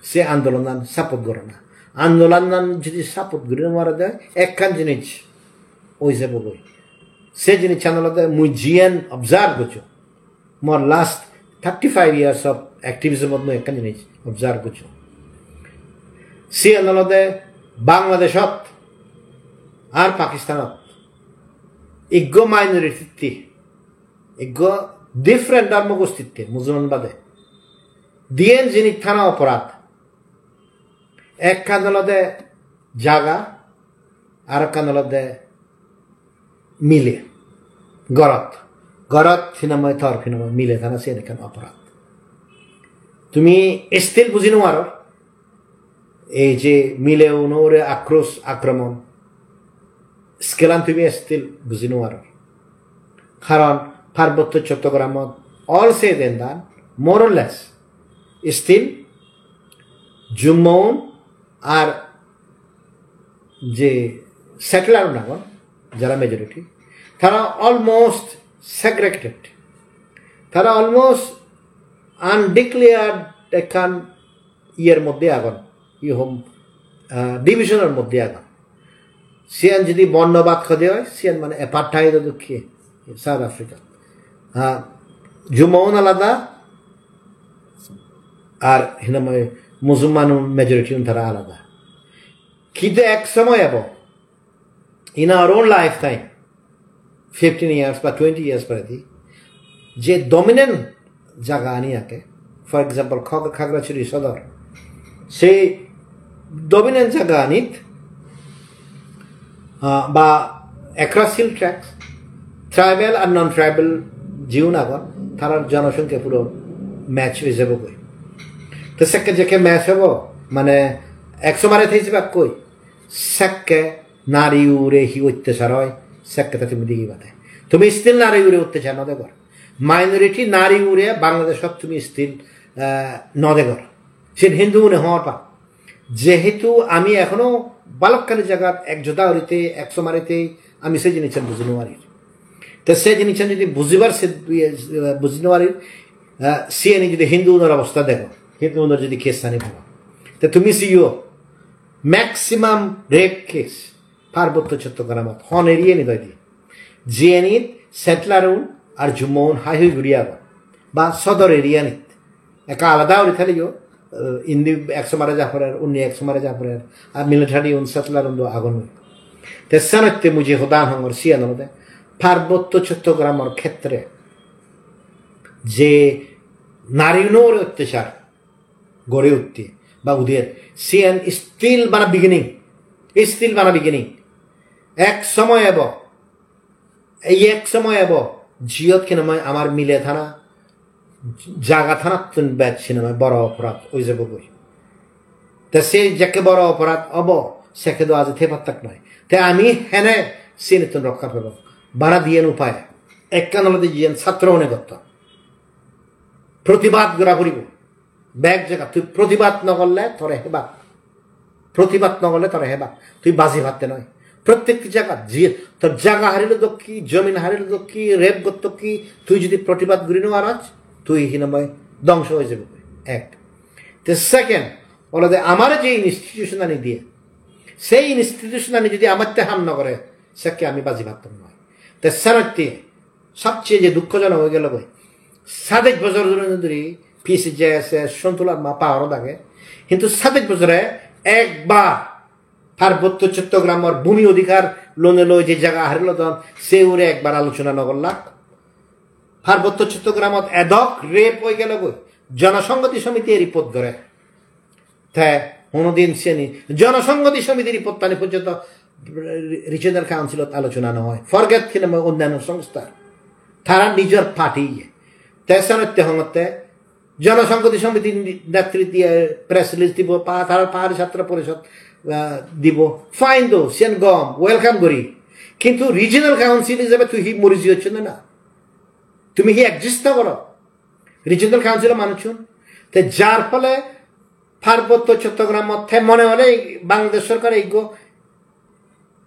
se andolonan support gorana. Andolonan jodi support guri no pare de, ekkan jinis oi jebogoi. Se jinissan olode mui jiyen observe gocchong, mor last thirty-five years of activism-ot mui ekkan jinis observe gocchong. Siyen olode Bangladeshot ar Pakistanot ekko minority-tte, ekko different dhormo gostitte, Musulman bade, diyen jinis thana oporad. Ekkan olode jaga, ar ekkan olode mile, gorot. Gorot hinamai tor hinamai mile thana siyen ekkan oporad. Tumi still buji nw paror. ei je mile unore akros akromon, scale-an tumi still buji nw paror. Karon Parbotto Chottogramot all said and done, more or less, still Jummo-un ar je settler-un agon, jara majority, tara almost segregated. Tara almost undeclared ekkan iyer moddhe agon, i hom, ah, division-or moddhe agon. Siyan jodi bornobad hode oi, siyan mane apartheid-o dokke South Africa. Ah, Jummo-un alada, ar hinamai Musulman-un majority-un tara alada. Kintu ek somoy ebo, in our own lifetime, fifteen years ba twenty years poredi, je dominant jaga ani age, for example, Khag-, Khagrachari Sodor, sei dominant jaga anit, ah, ba across Hill Tracts, tribal ar non-tribal jiun agon, tarar jonosongkya puro match oi jebogoi. To sekke jekke match obo, mane ek somare thei jebakkoi, sekke nari ugure hi ottechar oi, sekke te tumi degibade. Tumi still nari ugure ottechar no degor. Minority nari ugure Bangladeshot tumi still, eh, no degor. Siyen Hindu-une hobor pan. Jehetu ami ekhono balokkani jagat ek joda urite, ek somarite ami se jinissan buji nw parir. Te se jinissan jodi bujibar se, eh, buji nw parir, eh, siyeni jodi Hindu-unor obosta dego, Hindu-unor jodi case-ani bhabo. Te tumi siyo, maximum rape case Parbotto Chottogramot, hon area-nit oide. Jiyenit settler-un ar Jummo-un hai hui guri agon. Ba Sodor area-nit. Ekka alada guri theleyo, eh, indi ek somare ja porer, undi ek somare ja porer. Ar military-un, settler-un do agon. Te senotte mui je hodan hongor siyan olode Parbotto Chottogramor khetre je nari-unore ottechar gori utte ba uder, siyan still bana beginning, still bana beginning. Ek somoy ebo, ei ek somoy ebo, jiyot hinamai amar mile thana, jaga thanattun bej hinamai boro oporad oi jebogoi. Te se jekke boro oporad obo, sekke do aji thei pattak noi. Te ami hene sinittun rokka pebong? Bana diyen upai. Ekkan olode jiyen satro-une gotton. Protibad gora puribo. Bek jagat tui protibad no gorle tore hebak. Protibad no gorle tore hebak. Tui baji patte noi. Prottekti jagat je tor jaga harilo dokki, jomin harilo dokki, rape gotto ki, tui jodi protibad guri no paros, tui hinamai dongso oi jebogoi. Ek. Te second, olode amar je institution ani diye, sei institution ani jodi amatte ham no gore, sekke ami baji pattom noi. Te senotte sobcheye je dukkhojonok oi gelogoi, sadej bojor dhuri dhuri P C J S S Sontu Larma power-ot age, hintu sadej bojore ekbar Parbotto Chottogramor bhumi odhikar lone loi je jaga hari lodon, se ugure ekbar alochona no gollak. Parbotto Chottogramot edok rape oi gelogoi, Jonosonghoti Somitiye report gore. Te honodin siyeni Jonosonghoti Somiti report-ani porjonto Regional Council-ot alochona no oi. Forget hinamai onnanno songstha. Tara nijor party iye. Te senotte hongotte Jonosonghoti Somiti netri diye press release dibo, pa-, tara Pahari Chhatro Porishod, ah, dibo. Fine do, siyan gom, welcome gori. Kintu Regional Council ijebe tui hi mori jiyochchone na? Tumi hi exist no goro? Regional Council-o manuchun. Te jar phole Parbotto Chottogramot te mone hole ei Bangladesh sorkare ekko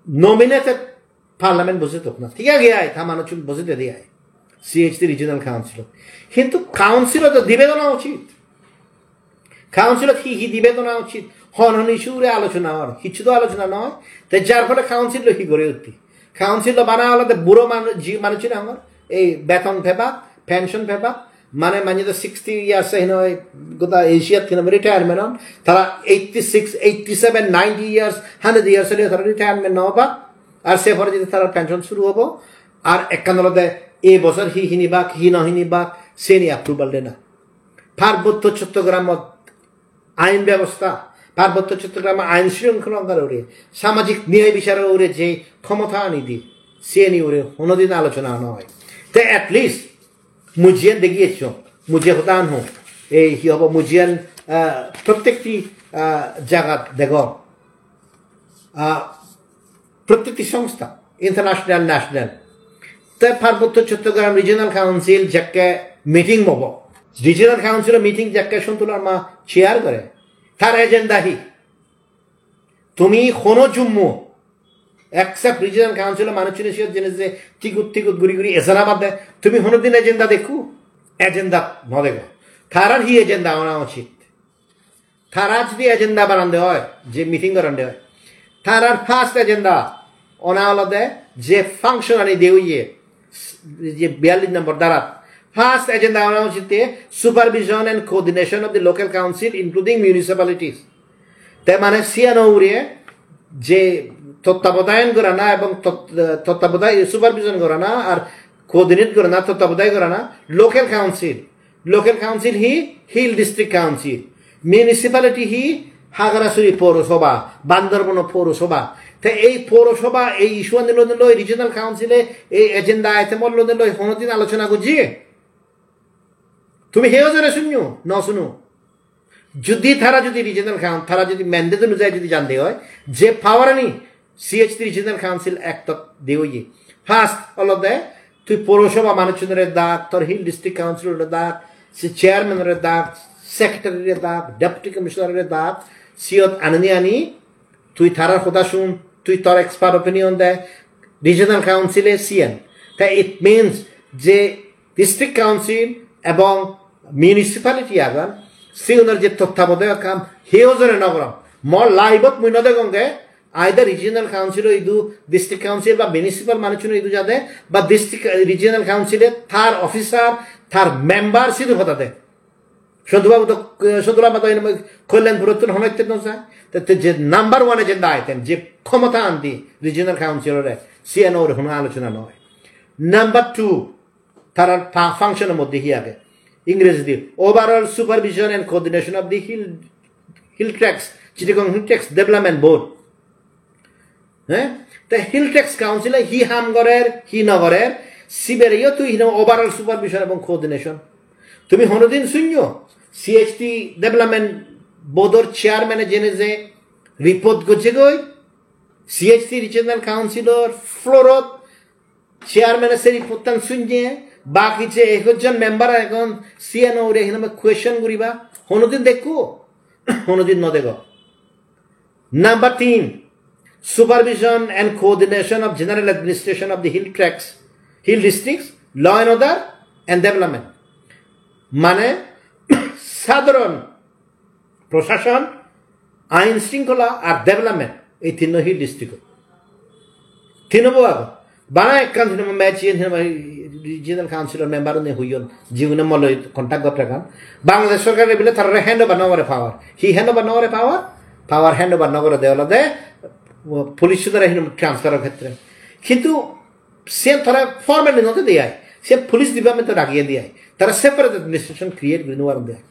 nominated parliament bojei dok na. Thik age ai, ta manuchun bojei dede ai. C H D Regional Council-ot. Hintu council-ot to dibe dona uchit. Council-ot hi hi dibe dona uchit. Hon hon issue ugure alochona or. Hissu do alochona noi. Te jar phole council-lo hi gore utti. Council-lo bana olode buro manu-, ji manuchun angor. Ei beton pebak, pension pebak, mane manye do sixty years e hinoi goda Asia-t hinoi retirement on, tara eighty-six, eighty-seven, ninety years, hundred years ole tara retirement no obak, ar se pore jodi tara pension suru obo, ar ekkan olode ei bojor hi hinibak, hi no hinibak, seni approval dena. Parbotto Chottogramot ain bebosta, Parbotto Chottogramot ain shrinkholongar ugure, samajik niyay bicharo ugure je khomota ani di, seni ugure honodin alochona no oi. Te at least mui jiyan degi ecchong, mui je hodan hong, ei hi hobo, mui jiyan, ah, prottekti ah, jagat degong. Ah, prottekti songstha, international, national. Te Parbotto Chottogram Regional Council jekke meeting obo, Regional Council meeting jekke Sontu Larma chair gore, tar agenda hi? Tumi hono Jummo, except Regional Council manuchune siyot jene je tigut tigut guri guri ejana bade, tumi hono din agenda dekko? Agenda no dego. Tarar hi agenda ona uchit? Tara jodi agenda banande oi, je meeting gorande oi, tarar first agenda ona olode je function ani de oye, je biyallis nombor darat. First agenda ona uchitte supervision and coordination of the local council, including municipalities. Te mane siyano ugure je tottabodhayan gorana ebong tot-, tottabodhay, supervision gorana ar coordinate gorana, tottabodhay gorana local council. Local council hi? Hill District Council. Municipality hi? Hagarasuri Porosoba, Bandarbono Porosoba. Te ei Porosoba, ei issue ani loi, loi Regional Council-e ei agenda item-or loi, loi honodin alochona gojje? Tumi heo jone sunyo? No suno. Jodi tara jodi Regional Coun-, tara jodi mandate onujai jodi jande oi, je power ani C H T Regional Council Act-ot de oye. First olode tui Porosoba manuchunore dak, tor Hill District Council-ore dak, se chairman-ore dak, secretary-re dak, deputy commissioner-re dak, siyot anani ani tui tarar hoda sun, tui tor expert opinion de, Regional Council-e siyen. Te it means je District Council ebong municipality agon, sigunor je tottabodhayak kam heo jone no goron. Mo live-ot mui no degonge, either Regional Council-o idu, District Council ba municipal manuchun idu jade, ba District, Regional Council-e tar officer, tar member sidu hodade. Sontu Babu to, eh, Sontu Larma to ene Kalyanpur-ottun hono itte no jai. Te, te je number one agenda item, je khomota andi Regional Council-ore, siyano ugure hono alochona noi. Number two, tarar pa-, function-or moddhe hi age? Ingrejidi, overall supervision and coordination of the hill, hill tracts, Chittagong Hill Tracts Development Board. Eh? Te Hill Tracts Council-e hi ham gorer, hi no gorer, sibereyo tui hino overall supervision ebong coordination. Tumi honodin sunyo, C H T Development Board-or chairman-e jene je report gojjegoi, C H T Regional Council-or floor-ot chairman-e se report-tan sunye, baki je ekjon member agon, siyano ugure hinamai question guriba, honodin dekko, honodin no dego. Number three, supervision and coordination of general administration of the hill tracts, hill districts, law and order and development. Mane, sadharon proshashon, ain shringkhola ar development, ei tinno Hill District-ot. Tinnobo agon. Bana ekkan tinnobo match iyen hinamai Regional Council-or member-une hoyon, jigune mo loi contact gotton ekkan. Bangladesh sorkare bile tarare hand over no gore power. Hi hand over no gore power? Power hand over no gore de olode, o, police-unore hinamai transfer-or khetre. Kintu siyen tara formally no de ai. Siyen police department-o rageye de ai. Tara separate administration create guri no paron de ai.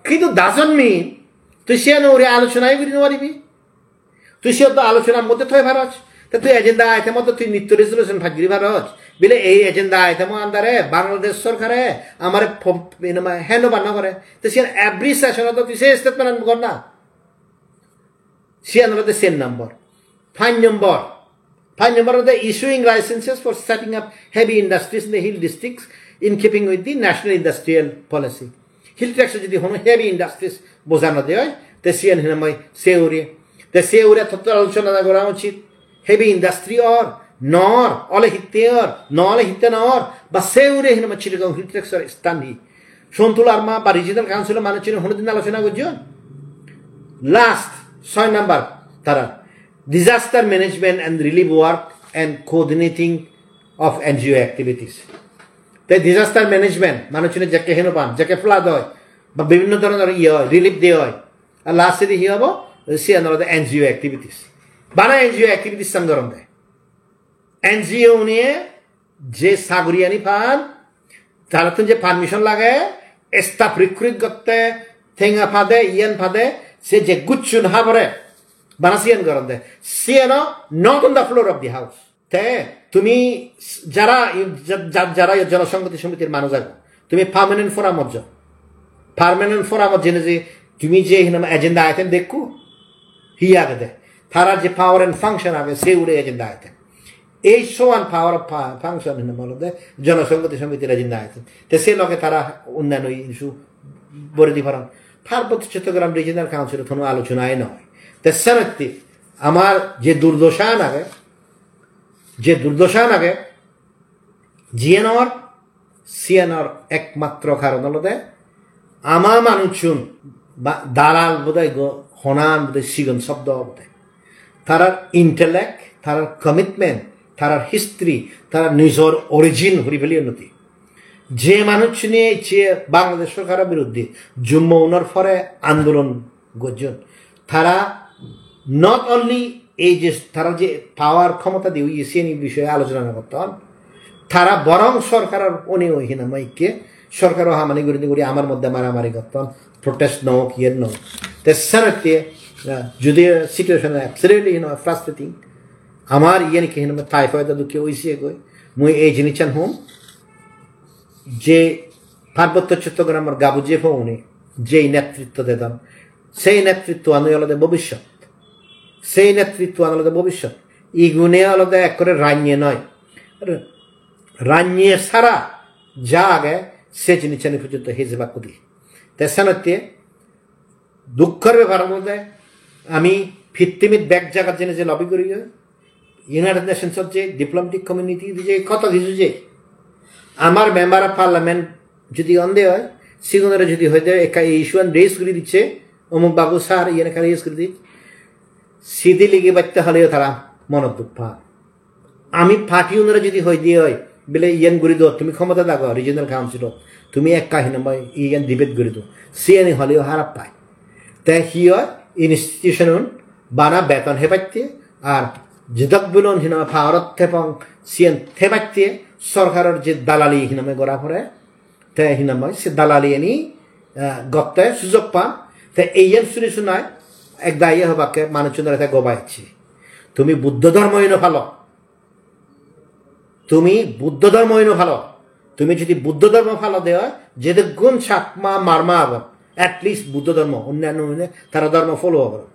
Kintu doesn't mean tui siyan ugure alochona guri no paribi. Tui siyot do alochonar moddhe thoi paros. Te tui agenda item-ot do tui nitto resolution pass guri paros. Bile ei agenda item-o under-e Bangladesh sorkare amare pom-, ene ma-, hand over no gore. Te siyan every session-ot do tui se statement-an gor na. Siyan olode sen number. Five number. Five number olode issuing licenses for setting up heavy industries in the hill districts in keeping with the National Industrial Policy. Hill tracts-e jodi hono heavy industries bojana de oi, te siyan hinamai se ugure. Te se ugure totto alochona gora uchit. Heavy industry or, nor, ole hitte or, no ole hitte nor, ba se ugure hinamai Chittagong Hill Tracts-or stand hi. Sontu Larma ba Regional Council-o manuchune honodin alochona gojjon? Last, soi number, tara disaster management and relief work and coordinating of N G O activities. Te disaster management, manuchune jekke heno pan, jekke flood oi, ba bibhinno dhoronor iye oi, relief de oi. Ar last-e di hi obo? Siyan olode N G O activities. Bana N G O activities-an goronde. N G O-une je sagoriyani pan, tarattun je permission lage, staff recruit gotte, tenga pade, iyan pade, se je guchchun habore, bana siyan goronde. Siyano not on the floor of the house. Te tumi jara, ja-, ja-, jara Jonosonghoti Somitir manuj ago, tumi permanent forum-ot jo. Permanent forum-ot jene je Tumi je hinama agenda item dekko, hi agede? Tara je power and function age, se ure agenda item. Ei soan power of fu-, function hinama olode Jonosonghoti Somitir agenda item. Te se loge tara onnanno issue bore di paron. Parbotto Chattogram Regional Council-ot hono alochonai noi. Te senotte amar je durdosan age, je durdosan age, jiyanor, siyanor ekmatro karon olode ama manuchun ba dalal bodoi go honan bodoi sigon sobdo obode. Tarar intellect, tarar commitment, tarar history, tarar nijor origin huri feliyon noti. Je manuchune je Bangladesh sorkaro biruddhe Jummo unor pore andolon gojjon, tara not only ei je tara je power khomota di oye siyeni bishoye alochona no gotton, tara borong sorkaror oni oi hinama ikke sorkaro hamani guri guri amar moddhe maramari gotton, protest no ok, iyen no ok. Te senotte, ah, jodi situation absolutely, you know, frustrating, amar iyen ikke hinama typhoid dokke oise goi, mui ei jinissan hom je Parbotto Chottogramor gabuje poune je netritto dedon, sei netrittoan olode bobishyot. Sei netrittoan olode bobishyot. Igune olode ekkore ranye noi. Ranye sara ja age se jinissani pojjonto hejebak hudi. Te senotte dukkor bepar olode ami pittimit bek jagat jeinei je lobby guri, United Nations-ot je, diplomatic community-t je, koto hissu je. Amar member of parliament jodi onde oi, sigunore jodi hoide ekka ei issue-an raise guri dicche, omuk babu sir, iyen ekka raise guri dicche. Sidi ligibatte holeyo tara monot duk pan. Ami party-unore jodi hoide oi, bile iyen guri do, tumi khomota dago regional council-ot, tumi ekka hinamai iyen debate guri do. Siyeni holeyo harap pai. Te hi oi, institution-un bana beton hebatte, ar jedok bilon hinamai power-ot thepong, siyen thebatte, sorkaror je dalali hinamai gora pore, te hinamai se dalaliyeni, eh, gotte sujog pan, te iyen suri sunai, ek dagi hobakke manuchunore te goba ecche. Tumi Buddho dhormo ino palo. Tumi Buddho dhormo ino palo. Tumi jodi Buddho dhormo palode oi, jedekkun Chakma Marma agon, at least Buddho dhormo, onnanno mane tara dhormo follow goron.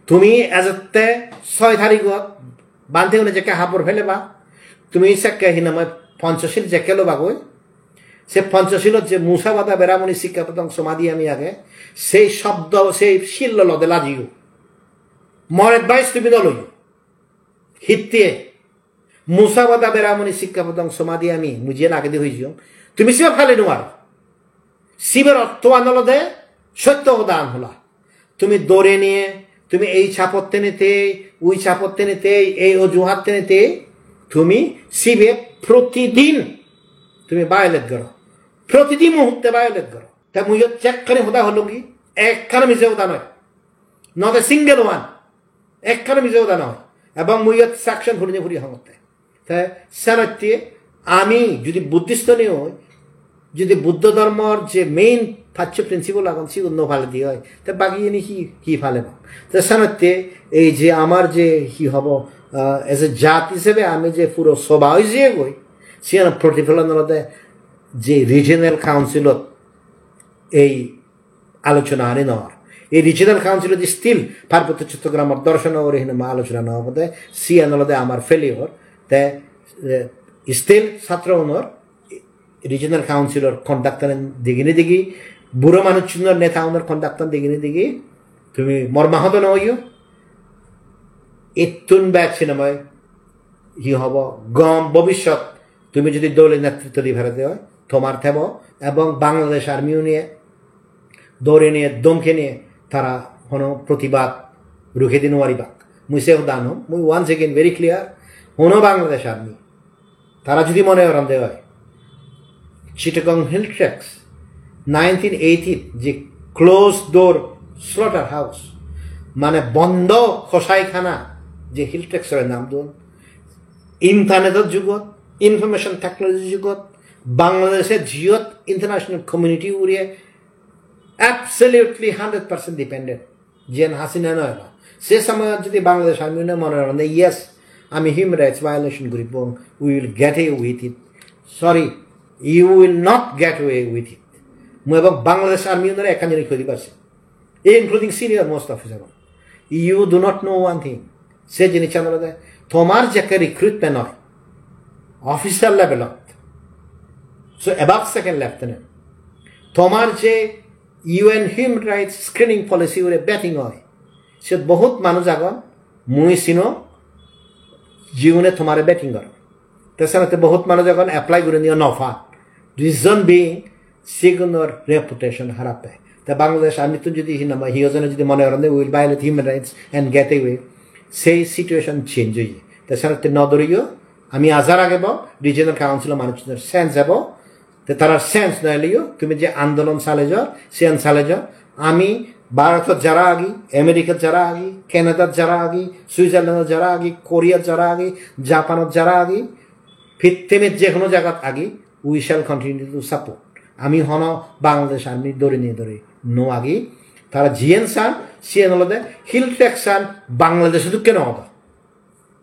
Tumi ejotte soi tarigot bhante une jekke habor peleba, tumi sekke hinamai Panchashil jekke lobagoi, se Panchashilot je Musavada Veramani Sikkhapadam Samadhiyami age, sei shobdo, sei shil lode lajiyo. Mor advice tumi no loiyo. Hitte? Musavada Veramani Sikkhapadam Samadhiyami, mui jiyen agedi hoyong. Tumi sibe pali nw paro. Siber orthoan olode sotto hodan hola. Tumi dore niye, tumi ei chapot tenete, ui chapot tenete, ei ojuhat tenete, tumi sibe protidin tumi violate goro. Protidin muhutte violate goro. Te mui iyot jekkani hoda holungi, ekkano mije hoda noi. Not a single one. Ekkano mije hoda noi. Ebong mui iyot section hurinei puri hongotte. Te senotte ami jodi Buddhist oni oi, jodi Buddho dhormor je main paccho principle agon sigun no paledi oi, te bagiyeni hi, hi palebo? Te senotte ei je amar je hi hobo, ah, as a jat hisebe ami je puro soba oi jeyegoi, siyan protifolon olode je regional councilot ei alochona ani nw or. Ei regional council-ot still Parbotto Chottogramor dorshon ugure hinamai alochona nw obode, siyan olode amar failure. Te, eh, still satro unor regional council-or conduct-an degi ni degi, buro manuchunor neta unor conduct-an degi ni degi, tumi mor mahodo nw oiyo. Ittun bej hinamai hi hobo, gom bobishyot tumi jodi dole netritto di parede oi, tomar thebo, ebong Bangladesh Army uniye dore niye, domke niye, tara hono protibad ruke di nw paribak. Mui se hodan hom, mui once again very clear, hono Bangladesh Army, tara jodi mone goronde oi, Chittagong Hill Tracts nineteen eighty je closed door slaughterhouse, mane bondo kosaikhana je Hill Tracts-ore nam don, internet-or jugot, information technology jugot, Bangladesh-e jiyot international community ugure absolutely hundred percent dependent. Jiyan Hasina noi ba. Se somoyot jodi Bangladesh Army-une mone goronde, "Yes, ami human rights violation guribong, we will get away with it." Sorry, you will not get away with it. Mui ebong Bangladesh Army-unore ekkan jinis hoi di parsi. including senior most officer. You do not know one thing. Se jinissan olode tomar jekke recruitment oi officer levelot, so above second lieutenant, tomar je U N human rights screening policy ure vetting oi, se bohut manuj agon, mui sino, jiune tomare vetting goron. Te senotte bohut manuj agon apply gurinei no pan. Reason being, sigunor reputation harap oi. Te Bangladesh Army tun jodi hi namba hi ojone jodi mone goronde will violate human rights and get away, sei situation change oye. Te senotte no doriyo, ami aja ragebo, regional council manuchunor sense ebo, te tarar sense no eleyo, tumi je andolon salejor, siyan salejor, ami Bharotot jara agi, Americat jara agi, Canadat jara agi, Switzerlandot jara agi, Koreat jara agi, Japanot jara agi, pittimit je hono jagat agi, we shall continue to support. Ami hono Bangladesh Army dori ni dori no agi. Tara jiyen san, siyen olode Hill Tracts an Bangladesh dokke no obo.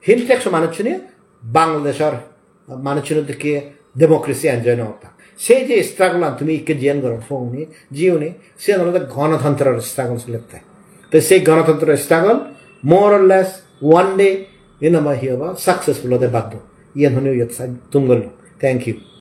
Hill Tracts manuchune Bangladeshor manuchune dokke democracy enjoy no obo. Sei je struggle an tumi ikke jiyen goror phone ni, jiuni, siyen olode gonotantror struggle solette. Te sei gonotantror struggle more or less one day in ama hi obo successful ode baddo. Iyen hone iyot sa-, tum gollo. Thank you.